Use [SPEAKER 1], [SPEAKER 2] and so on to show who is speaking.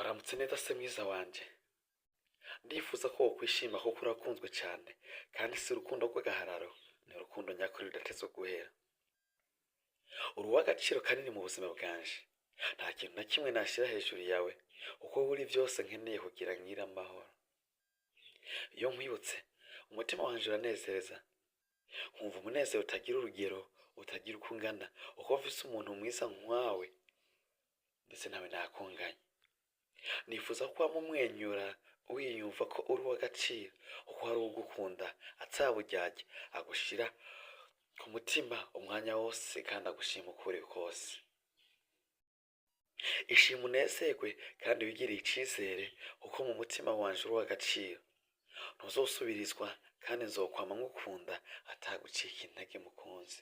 [SPEAKER 1] Waramutse neza se mwiza wanje. Ndifuza ko wokwishima kuko urakunzwe cyane, kandi si urukundo rw'agahararo, ni urukundo nyakuri rudateze guhera. Uri uw'agaciro kanini mu buzima bwanje. Nta kintu na kimwe nashyira hejuru yawe, kuko uri byose nkeneye kugira ngire amahoro. Iyo nkwibutse, umutima wanje uranezereza, nkumva umunezero utagira urugero, utagira uko ungana, uko mfise umuntu mwiza nkawe, ndetse nawe nakunganya. Nifuza ko wama umwenyura, wiyumva ko uri uw'agaciro, kuko hari uwugukunda ataburyarya, agushira ku mutima umwanya wose kandi agushima uko uri kose. Ishima, unezerwe kandi wigirire icizere, kuko mu mutima wanje uri uw'agaciro. Ntuzosubirizwa kandi nzokwama ngukunda atagucika intege, mukunzi.